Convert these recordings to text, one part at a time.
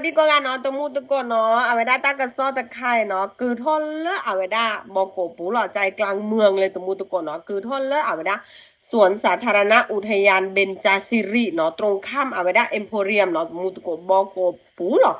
ဒ်ကိးဂၤနီၤ တမူတကိးနီၤ အဝဲဒၣ်တၢ်ကစီၣ်တခါအံၤနီၤ ကၢၤထီၣ်လၢအဝဲဒၣ် ဘီကိးပူၤလီၤ ကၠဲကလၢမုၢ်လၢတမူတကိးနီၤ ကၢၤထီၣ်လၢအဝဲဒၣ် สวนสาธารณะอุทยานเบญจสิริနီၤ ตรงข้าม အဝဲဒၣ် Emporiumနီၤ တမူတကိး ဘီကိးပူၤလီၤ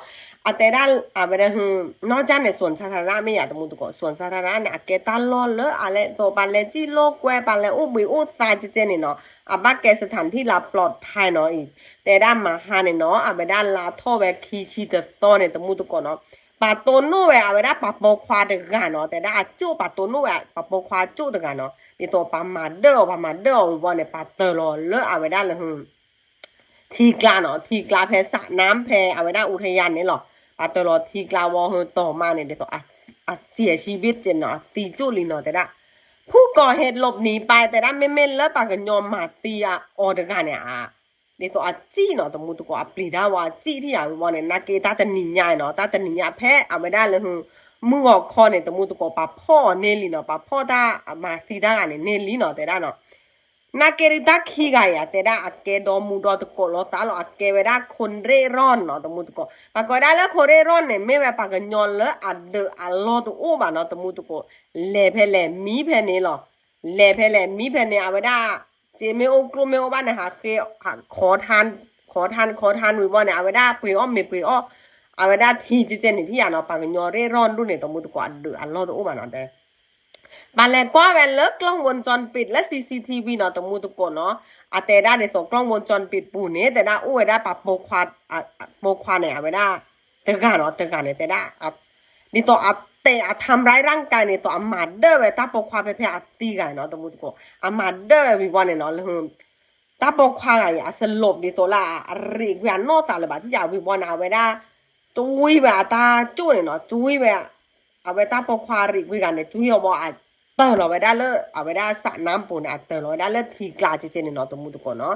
အတဲဒၣ် အဝဲဒၣ် နီၢ်ကၠၢ်န့ၣ် สวนสาธารณะ မ့ၢ်ယၤ တမူတကိး สวนสาธารณะန့ၣ် အကဲတၢ်လီၢ်လၢအလဲၤသိး ပှၤလဲၤစံၣ်လိာ်ကွဲ ပှၤလဲၤအိၣ်ဘှံးအိၣ်သါကကဲန့ၣ်နီၤ အဘၣ်ကဲ สถานที่ลานปลอดภัยနီၤအံၤ တဲဒၣ်မဟါန့ၣ်နီၤ အဝဲဒၣ် လါထီၣ်ဝဲခံဆံတသီန့ၣ် တမူတကိးနီၤ ပှၤတိၢ်နီၣ်ဝဲအဝဲဒၣ်ပှၤပိာ်ခွါတဂၤနီၤ တဲဒၣ်အကၠိၣ် ပှၤတိၢ်နီၣ်ဝဲ ပှၤပိာ်ခွါကၠိၣ်တဂၤနီၤ ဒ်သိးပှၤမၤဒၢၣ်အီၤ ပှၤမၤဒၢၣ်အီၤဝံၤဝီန့ၣ် ပှၤတၢၤလီၤလၢအဝဲဒၣ်လၢ ထံကျါနီၤ ထံကျါဖဲ สระน้ำ ဖဲအဝဲဒၣ် อุทยาน န့ၣ်လီၤ ပှၤတၢၤလီၤထံကျါဝံၤ ဟဲတီၤမးန့ၣ် ဒ်သိး အ เสียชีวิต ကဲနီၤ အသံကၠိၣ်လံနီၤ တဲဒၣ် ผู้ก่อเหตุหลบหนีไป တဲဒၣ် မ့မ့ၢ်လၢပှၤကညီမၤသံအီၤတဂၤန့ၣ် ဒ်သိးအစံၣ်နီၤ တမူတကိး အပျံၤတၢ်ဝံၤအစံၣ်ထံၣ်ယၤ ဝံၤဝီန့ၣ် နာ်က့တၢ်တနံၤညါနီၤ တၢ်တနံၤညါဖဲအဝဲဒၣ်လၢ မုၢ်ဂီၤခီန့ၣ် တမူတကိး ပှၤဖီၣ်အီၤန့ၢ်လံနီၤ ပှၤဖီၣ်တၢ်မၤသံတၢ်ဂၤန့ၣ်န့ၢ်လံနီၤ တဲဒၣ်နီၤ နာ်က့ဒုးတၢ်ခံဂၤအံၤ အတဲဒၣ်အကဲဒီမူဒီတကိးလိာ်သးလီၤ အကဲဝဲဒၣ် คนเร่ร่อนနီၤ တမူတကိး ပှၤကိးဝဲဒၣ်လၢ คนเร่ร่อน န့ၣ် မ့ၢ်ဝဲပှၤကညီလၢအဒၢးအလီၢ်တအိၣ်ဘၣ်နီၤ တမူတကိး လဲၤဖဲလဲၣ်မံဖဲန့ၣ်လီၤ လဲၤဖဲလဲၣ်မံဖဲန့ၣ် အဝဲဒၣ် စ့မ့ၢ်အိၣ်ကျိၣ်မ့ၢ်အိၣ်ဘၣ်န့ၣ် ဟးဃ့ ခီထၢၣ် ခီထၢၣ် ခီထၢၣ်ဝံၤဝီန့ၣ် အဝဲဒၣ်ပှ့ၤအီၣ်မ့ၤပှ့ၤအီၣ် အဝဲဒၣ်ထံကကဲန့ၣ်ထံၣ်ယၤနီၤ ပှၤကညီ เร่ร่อน ဒူၣ်န့ၣ် တမူတကိး အဒၢးအလီၢ်တအိၣ်ဘၣ်နီၤ တဲ ပှၤလဲၤကွၢ်ဝဲလၢ กล้องวงจรปิด လၢ ซีซีทีวี နီၤ တမူတကိးနီၤ အတဲဒၣ်ဒ်သိး กล้องวงจรปิด ပူၤန့ၣ် တဲဒၣ်အိၣ်ဝဲဒၣ်ပှၤပိာ်ခွါ ပိာ်ခွါန့ၣ် အဝဲဒၣ် တဂၤနီၤ တဂၤန့ၣ် တဲဒၣ် ဒ်သိးအတဲအ ทำร้ายร่างกาย န့ၣ်သိး အမၤဒၢၣ်ဝဲတၢ်ပိာ်ခွါဖဲဖဲအသံဂၤနီၤ တမူတကိး အမၤဒၢၣ်ဝဲဝံၤဝီန့ၣ်နီၤ လၢ တၢ်ပိာ်ခွါဂၤအံၤ အစလီးဒ်သိးလၢအရံးကွံာ်အနီၢ်သးလၢၤဘၣ် ထံၣ်ယၤဝံၤဝီန့ၣ် အဝဲဒၣ် တွံၢ်ဝဲအတၢ်ကၠိၣ်န့ၣ်နီၤ တွံၢ်ဝဲ အဝဲတၢ်ပိာ်ခွါရံးကွံာ်ဂၤန့ၣ် တွံၢ်အီၤဝံၤ အတၢၤလီၤဝဲဒၣ်လၢ အဝဲဒၣ် สระน้ำ ပူၤန့ၣ် အတၢၤလီၤဝဲဒၣ်လၢထံကျါကကဲန့ၣ်နီၤ တမူတကိးနီၤ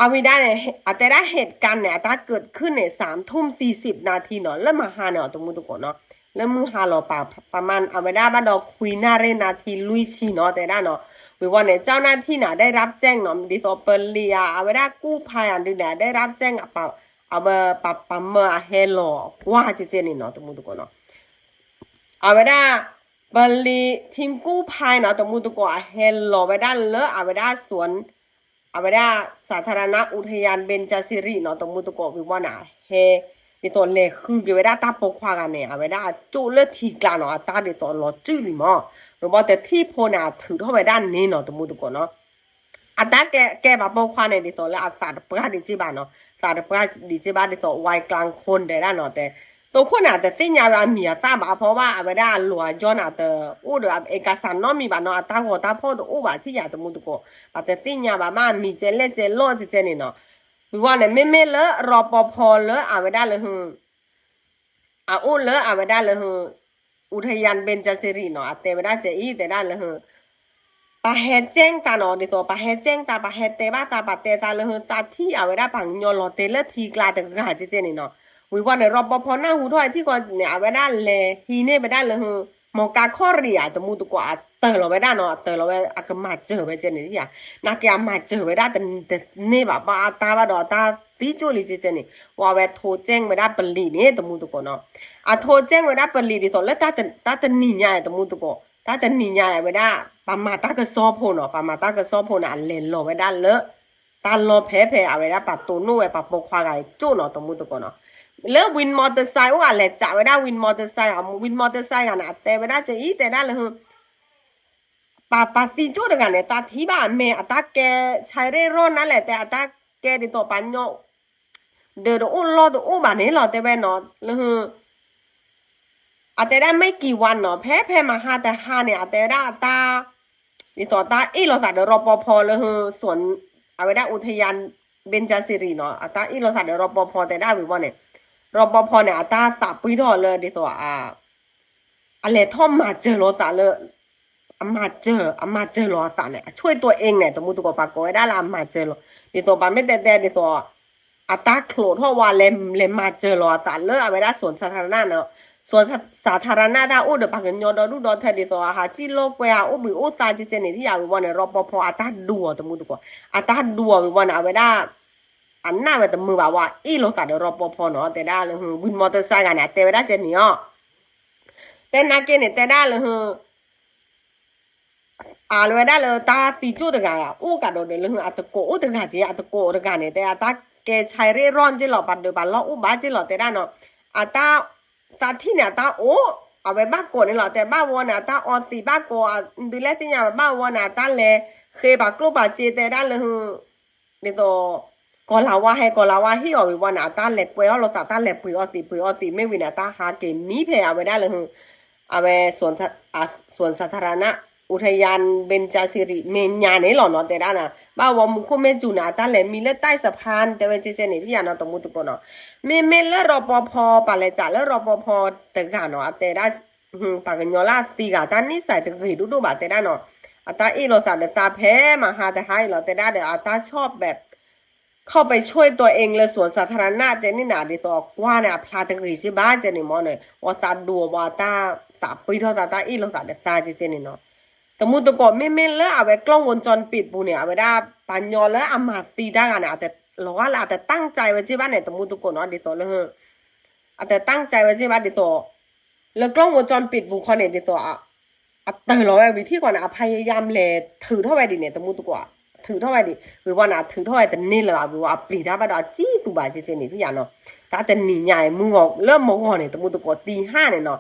အဝံၤဒၣ်န့ၣ် အတဲဒၣ် เหตุการณ์ န့ၣ် အတၢ် เกิดขึ้น န့ၣ် สามทุ่มสี่สิบนาที နီၤ လၢမဟါန့ၣ် တမူတကိးနီၤ လၢမုၢ်ဟါလီၤပာ် ပမၤ အဝဲဒၣ်ဘၣ်ဒီး ခွံနၣ်ရံၣ်နၣ်ထံလွံၢ်ဆံနီၤ တဲဒၣ်နီၤ ဝံၤဝီန့ၣ် เจ้าหน้าที่ န့ၣ် ได้รับแจ้ง နီၤ ဒ်သိးပလံၤဧါ အဝဲဒၣ် กู้ภัย ဧါဒုးန့ၣ် ได้รับแจ้ง အပ အဝဲ ပှၤမၢအဟဲလီၤကွၢ်ကကဲန့ၣ်နီၤ တမူတကိးနီၤ အဝဲဒၣ် ပလံၤ ทีมกู้ภัย နီၤ တမူတကိး အဟဲလီၤဝဲဒၣ်လၢအဝဲဒၣ် สวน အဝဲဒၣ် สาธารณะอุทยานเบญจสิริ နီၤ တမူတကိးဝံၤဝီန့ၣ် ဟဲ ဒ်သိးလဲၤဃုက့ၤဝဲဒၣ်တၢ်ပိာ်ခွါဂၤန့ၣ် အဝဲဒၣ်အကၠိၣ်လၢထံကျါနီၤ အတၢ်ဒ်သိးလီၤစုၣ်လံမး ဝံၤဝီတထံၣ်ဖိန့ၣ် အထုးထီၣ်ဝဲဒၣ်န့ၣ်နီၤ တမူတကိးနီၤ အတၢ်ကဲ ကဲပှၤပိာ်ခွါန့ၣ် ဒ်သိးလၢအသးတပှၢ်ဒံးက့ဘၣ်နီၤ သးတပှၢ်ဒံးက့ဘၣ်ဒ်သိး ဝဲကျၢၢ်ခိၣ် တဲဒၣ်နီၤ တဲ တိခိၣ်န့ၣ် အတသ့ၣ်ညါဝဲအမံၤအသၣ်ဘၣ် အဖီဘၣ် အဝဲဒၣ်အလီၢ်အယီန့ၣ် အတအိၣ်ဒီး เอกสาร နီတမံၤဘၣ်နီၤ အတၢ်ဂီၤတၢ်ဖီၣ်တအိၣ်ဘၣ်ထံၣ်ယၤ တမူတကိး ပတသ့ၣ်ညါဘၣ်မး အမံၤကဲလဲၣ်ကဲလီၣ်ကကဲန့ၣ်နီၤ ဝံၤဝီန့ၣ် မ့မ့ၢ်လၢ รปภ လၢအဝဲဒၣ်လၢ အအိၣ်လၢအဝဲဒၣ်လၢ อุทยานเบญจสิริ နီၤ အတဲဝဲဒၣ်ကဲအံၤ တဲဒၣ်လၢ ပှၤဟဲကဲတၢ်နီၤ ဒ်သိး ပှၤဟဲကဲတၢ် ပှၤဟဲတဲဘၣ်တၢ် ပှၤတဲသးလၢ သးထံၣ်အဝဲဒၣ်ပှၤကညီလီၤတဲာ်လၢထံကျါတဂၤ ကကဲန့ၣ်နီၤ ဝံၤဝီန့ၣ် รปภ နၢ်ဟူထီၣ်ထံၣ်ဃီန့ၣ် အဝဲဒၣ်လဲၤဟံးန့ၢ်ဝဲဒၣ်လၢ မီၤကါခီၣ်ရံၣ်ဧါ တမူတကိး အတၢၤလီၤဝဲဒၣ်နီၤ အတၢၤလီၤဝဲ အကမၤစၢၤဝဲကဲန့ၣ်ဧါ နာ်က့အမၤစၢၤဝဲဒၣ်တန့ၢ်ဘၣ် ဘၣ်အတၢ်ဘၣ်ဒီးအတၢ်သံကၠိၣ်လံကကဲန့ၣ် ဝံၤအဝဲထိကဲဝဲဒၣ်ပလံၤန့ၣ် တမူတကိးနီၤ အထိကဲဝဲဒၣ်ပလံၤဒ်သိးလၢ တၢ်တနံၤညါ တမူတကိး တၢ်တနံၤညါအဝဲဒၣ် ပှၤမၤတၢ်ကစီၣ်ဖိနီၤ ပှၤမၤတၢ်ကစီၣ်ဖိန့ၣ် အလဲၤလီၤဝဲဒၣ်လၢ တၢ်လီၢ်ဖဲဖဲအဝဲဒၣ်ပှၤတိၢ်နီၣ်ဝဲပှၤပိာ်ခွါဂၤအံၤကၠိၣ်နီၤ တမူတကိးနီၤ လၢ ဝံၤမီတစဲ အိၣ်ဂၤလဲၤစးဝဲဒၣ် ဝံၤမီတစဲ ဝံၤမီတစဲ ဂၤန့ၣ် အတဲဝဲဒၣ်ကဲအံၤ တဲဒၣ်လၢ ပှၤ ပှၤသံကၠိၣ်တဂၤန့ၣ် သးထံၣ်ဘၣ်အမဲာ် အတၢ်ကဲ ใช้เร่ร่อน နၤလဲၣ် တဲအတၢ်ကဲဒ်သိးပှၤညီ ဒၢးတအိၣ်လီၢ်တအိၣ်ဘၣ်န့ၣ်လီၤ တဲဝဲနီၤ လၢ အတဲဒၣ် ไม่กี่วัน နီၤ ဖဲဖဲမဟါတဟါန့ၣ် အတဲဝဲဒၣ်အတၢ် ဒ်သိးတၢ်အ့ၣ်လိာ်သးဒီး รปภ လၢ สวน အဝဲဒၣ် อุทยานเบญจสิริ နီၤ အတၢ်အ့ၣ်လိာ်သးဒီး รปภ တဲဒၣ်ဝံၤဝီန့ၣ် รปภ န့ၣ် အတၢ်သးပှံၢ်ထီၣ်လၢဒ်သိး အလဲၤထီၣ်မၤစၢၤလိာ်သးလၢ အမၤစၢၤ အမၤစၢၤလိာ်အသးန့ၣ် အဆွေးตัวเอง န့ၣ် တမူတကိး ပှၤကိးဝဲဒၣ်လၢအမၤစၢၤလိာ် ဒ်သိးပှၤမ့ၢ်တဲတဲဒ်သိး အတၢ်ချိးထီၣ်ဝဲလဲၤ လဲၤမၤစၢၤလိာ်အသးလၢအဝဲဒၣ် สวนสาธารณะ နီၤ สวนสาธารณะ တၢ်အိၣ်ဒီးပှၤကညီဒီဒူၣ်ဒီထၢဒ်သိး ဟးစံၣ်လိာ်ကွဲ ဟးအိၣ်ဘှံးအိၣ်သါကကဲန့ၣ် ထံၣ်ယၤဝံၤဝီန့ၣ် รปภ အတၢ်ဒူအီၤ တမူတကိး အတၢ်ဒူအီၤဝံၤဝီန့ၣ် အဝဲဒၣ် အနၢ်ဝဲတမုာ်ဘၣ်ဝဲ အ့ၣ်လိာ်သးဒီးရီပီဖီနီၤ တဲဒၣ်လၢ ဝံမီတစါဂၤန့ၣ် အတဲဝဲဒၣ်ကဲန့ၣ်အီၤ တဲနာ်က့န့ၣ် တဲဒၣ်လၢ အလၢဝဲဒၣ်လၢတၢ်သံကၠိၣ်တဂၤ အိၣ်ကဒီးဒီးလၢအတကိးအိၣ်တဂၤက့ အတကိးတဂၤန့ၣ် တဲအတၢ်ကဲဆဲးရ့ၣ်ရီၣ်က့လီၤ ပာ်ဒၢးပာ်လီၢ်အိၣ်ဘၣ်က့လီၤ တဲဒၣ်နီၤ အတၢ် သးထံၣ်န့ၣ် အတၢ်အိၣ် အဝဲဘၣ်ကိးန့ၣ်လီၤ တဲဘၣ်ဝီန့ၣ် အတၢ်အီသံးဘၣ်ကိး ဒုးလဲၣ်သ့ၣ်ညါဘၣ်ဝီန့ၣ် အတၢ်လဲၤဃ့ပာ်ကျိၣ်ပာ်စ့တဲဒၣ်လၢ ဒ်သိး ကီၤလၤဝါဟဲကီၤလၤဝါဟ့ၣ်အီၤဝံၤဝီန့ၣ် အတၢ်လဲၤပှဲၤအီၣ်လိာ်သး တၢ်လဲၤပှ့ၤအီသံးပှ့ၤအီသံး မ့ၢ်ဝံၤန့ၣ် အတၢ်ဟးက့ၤမံဖဲအဝဲဒၣ်လၢ အဝဲ สวนสาธารณะ อุทยานเบญจสิริ မဲာ်ညါန့ၣ်လီၤနီၤ တဲဒၣ်နၤ ဘၣ်ဝီမူခိၣ်မ့ၢ်စူၤန့ၣ် အတၢ်လဲၤမံလၢ ใต้สะพาน တဲဝဲကဲကဲန့ၣ် ထံၣ်ယၤနီၤ တမူတကိးနီၤ မ့မ့ၢ်လၢရီပီဖီ ပာ်လဲၤစးလၢရီပီဖီတဂၤနီၤ အတဲဒၣ် ပှၤကညီလၢအသံဂၤ တၢ်န့ၢ်စဲးတဂ့ၤဒိၣ်ဒိၣ်ဘၣ်တဲဒၣ်နီၤ အတၢ်အ့ၣ်လိာ်သးဒီးသးဖဲမဟါတဟါအံၤလီၤ တဲဒၣ်ဒီးအတၢ်ဆီၣ်ဘဲး เข้าไปช่วยตัวเองเลย สวนสาธารณะ တဲန့ၣ်နၤ ဒ်သိးအကွၢ်န့ၣ် အဖျါတဂ့ၤစ့ၢ်ဘၣ်ကဲန့ၣ်မ့ၢ်န့ၣ် ဝီသးဒိးဝီအတၢ်သးပှ့ၤထီၣ်သးတၢ်အ့ၣ်လိာ်သးဒီးသးကဲကဲန့ၣ်နီၤ တမူတကိး မ့မ့ၢ်လၢအဝဲ กล้องวงจรปิด ပူၤန့ၣ် အဝဲဒၣ်ပှၤကညီလၢအမၤသံတၢ်ဂၤန့ၣ် အတလီၤဂာ်လၢအတတၢ်ကၠဲဝဲစ့ၢ်ဘၣ်န့ၣ် တမူတကိးနီၤ ဒ်သိးလၢ အတတၢ်ကၠဲဝဲစ့ၢ်ဘၣ်ဒ်သိး လၢ กล้องวงจรปิด ပူၤခီန့ၣ် ဒ်သိး အတၢ်လီၤဝဲဝံၤထံၣ်ဃီန့ၣ် အဖါယံာ်ယံာ်လဲၤထုးထီၣ်ဝဲဒ်န့ၣ် တမူတကိး ထုးထီၣ်ဝဲဒ် ဝံၤဝီန့ၣ် အထုးထီၣ်ဝဲတန့ၢ်လၢၤဘၣ် ဝံၤဝီအပျံၤတၢ်ဘၣ်ဒီးအစံၣ်သူဘၣ်ကဲကဲန့ၣ် ထံၣ်ယၤနီၤ တၢ်တနံၤညါအံၤ မုၢ်ဂီၤလၢမုၢ်ဂီၤန့ၣ် တမူတကိးတံၢ်ဟါန့ၣ်နီၤ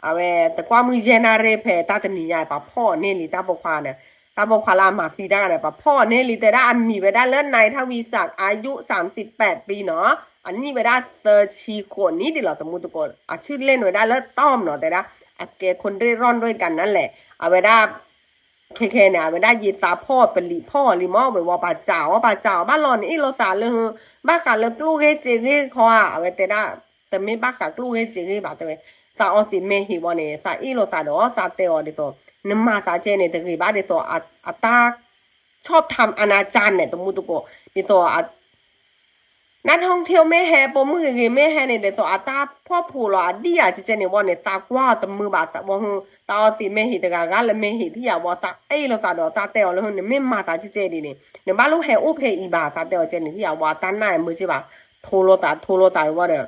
အဝဲတကွၢ်မုၢ်ယဲၢ်နၣ်ရံၣ်ဖဲတၢ်တနံၤညါအံၤ ပှၤဖီၣ်အီၤန့ၢ်လံ တၢ်ပိာ်ခွါန့ၣ် တၢ်ပိာ်ခွါလၢအမၤသံတၢ်ဂၤန့ၣ် ပှၤဖီၣ်အီၤန့ၢ်လံ တဲဒၣ်အမံၤဝဲဒၣ်လၢ นายทวีศักดิ์ อายุสามสิบแปดปี နီၤ အနံၣ်ဝဲဒၣ်သၢဆံဃိးနံၣ်ဒ်လီၤ တမူတကိး အဆ့ၣ်လဲၣ်န့ၣ်ဝဲဒၣ်လၢ ต้อม နီၤ တဲဒၣ် အကဲ คนเร่ร่อนด้วยกัน นั่นแหละ အဝဲဒၣ် ခဲခဲန့ၣ် အဝဲဒၣ်ယသးဖီၣ်ပလံးဖီၣ်လံမ့ၢ် ဝဲဝီပာ်စးအီၤ ပာ်စးအီၤဘၣ်လီၤန့ၣ် အ့ၣ်လိာ်သးလၢ ဘၣ်ဃးလၢကျိၣ်ဂ့ၢ်စ့ဂ့ၢ်ခီဧါ အဝဲတဲဒၣ် တမ့ၢ်ဘၣ်ဃးကျိၣ်ဂ့ၢ်စ့ဂ့ၢ်ဘၣ်တဲဝဲ သးအီသံးမဲာ်ဟံးဝဲန့ၣ် သးအ့ၣ်လိာ်သးဒီး သးတဲအီၤဒ်သိး နမၤသးကဲန့ၣ် တဂ့ၤဘၣ်ဒ်သိး အတၢ် ชอบทำอนาจาร န့ၣ် တမူတကိး ဒ်သိး นักท่องเที่ยว မ့ၢ်ဟဲ ပိာ်မုၣ်ဂ့ၤဂ့ၤမ့ၢ်ဟဲန့ၣ် ဒ်သိးအတၢ်ဖီၣ်ဖိးလီၤအဒံၣ်ဧါ ကဲကဲန့ၣ်ဝဲန့ၣ် သးကွၢ်အီၤတမုာ်ဘၣ် သးဝဲဟု သးအီသံးမဲာ်ဟံးတဂၤဂၤလၢမဲာ်ဟံးထံၣ်ယၤဝဲ သးအ့ၣ်လိာ်သးဒီးသးတဲအီၤလၢဟု နမ့ၢ်မၤသးကဲကဲဒ်န့ၣ် နဘၣ်လိၣ်ဟဲအိၣ်ဖဲအံၤဘၣ် သးတဲအီၤကဲန့ၣ်ထံၣ်ယၤဝဲ တၢ်နၢ်မုာ်ကဲဘၣ် ထိလိာ်သးထိလိာ်သးဝဲဒီး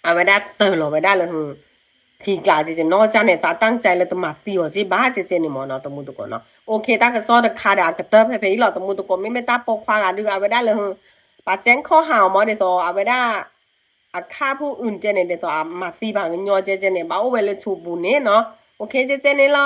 အဝဲဒၣ်တၢ်လီၤဝဲဒၣ်လၢဟု ထံကျါကဲကဲ နီၢ်ကၠၢ်န့ၣ် သးတၢ်ကၠဲလၢတမၤသံအီၤကဲဘၣ် ကဲကဲန့ၣ်မ့ၢ်နီၤ တမူတကိးနီၤ အိၣ်ခ့ တၢ်ကစီၣ်တခါဒီးအကတၢၢ်ဖဲဖဲအံၤလီၤ တမူတကိး မ့မ့ၢ်တၢ်ပိာ်ခွါဂၤဒုး အဝဲဒၣ်လၢဟု ပှၤကဲခီၣ်ဟးအီၤမ့ၢ်ဒ်သိး အဝဲဒၣ် အခါဖူအုၣ်ကဲန့ၣ် ဒ်သိးအမၤသံပှၤကညီကဲကဲန့ၣ် ဘၣ်အိၣ်ဝဲလၢဆိပူၤန့ၣ်နီၤ အိၣ်ခ့ ကဲကဲန့ၣ်လီၤ